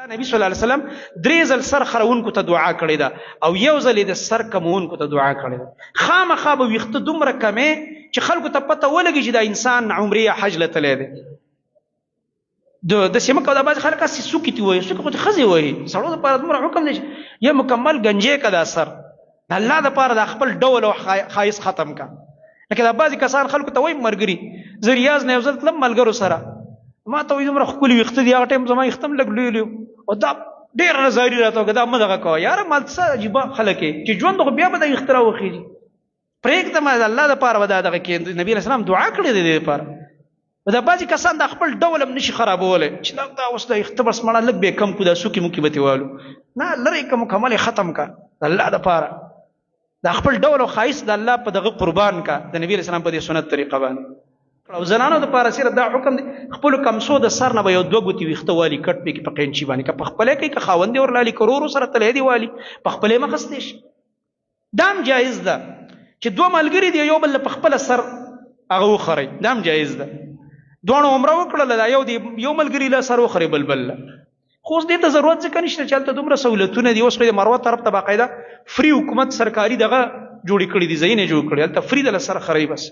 الله نبی صلی الله علیه وسلم درې ځل سر خرونکو ته دعا کړې ده او یو ځل د سر کمونکو ته دعا کړې ده. خامخا به ویښته دومره کمې چې خلکو ته پته ولګي چې دا انسان عمرې یا حج له تللی دی. د داسې مه کوه، دا بعضې خلک هسې سوکې ترې وایي، سوکې خو ترې ښځې وایي، سړو دپاره دومره حکم دی چې یا مکمل ګنجې که دا سر د الله دپاره دا خپل ډول او ښایست ختم که. لکه دا بعضې کسان خلکو ته وایي ملګري، زه ریاض نه یو ځل تلم ملګرو سره، ما ته وایي دومره ښکلي ویښته دي، هغه ټایم زما ویښته هم لږ لوی لوی او دا ډېر رضاري راته وکړه، دا مه دغه کوه یاره، مال څه عجیبه خلک یې چې ژوند خو بیا به دا ویښته راوخېږي، پرېږده ما د الله دپاره به دا دغه کې نبي علیه السلام دعا کړې ده دې دپاره. دا بعضې کسان دا خپل ډول هم نشي خرابولی چې دا دا اوس د ویښته بس مړه لږ به یې کم کړو، دا سوکې موکې به ترې والو، نه لرې که مکمل یې ختم کړه د الله دپاره، دا خپل ډول او ښایست د الله په دغه قربان کا د نبی رسول په دې سنت طریقه باندې. او زنانو د پاره سره دا حکم دی خپل کمسو د سر نه به یو دوه ګوتې ویښته والي کټ پې کې په قینچي باندې، که په خپله کوي که خاوند یې ورلالي که ورور سره تللی دی والي په خپله یې مخستې شي. دا هم جایز ده چې دوه ملګري دی یو بل په خپله سر هغه وخوري، دا هم جایز ده. دواړو عمره وکړله، دا یو دی یو ملګري له سر وخوري بل بل له. خو اوس دې ته ضرورت ځکه نشته چې هلته دومره سهولتونه دي. اوس خو د مروه طرف ته باقاعده فري حکومت سرکاري دغه جوړې کړي دي، ځایونه جوړ کړي، هلته فري د له سر خرئ بس.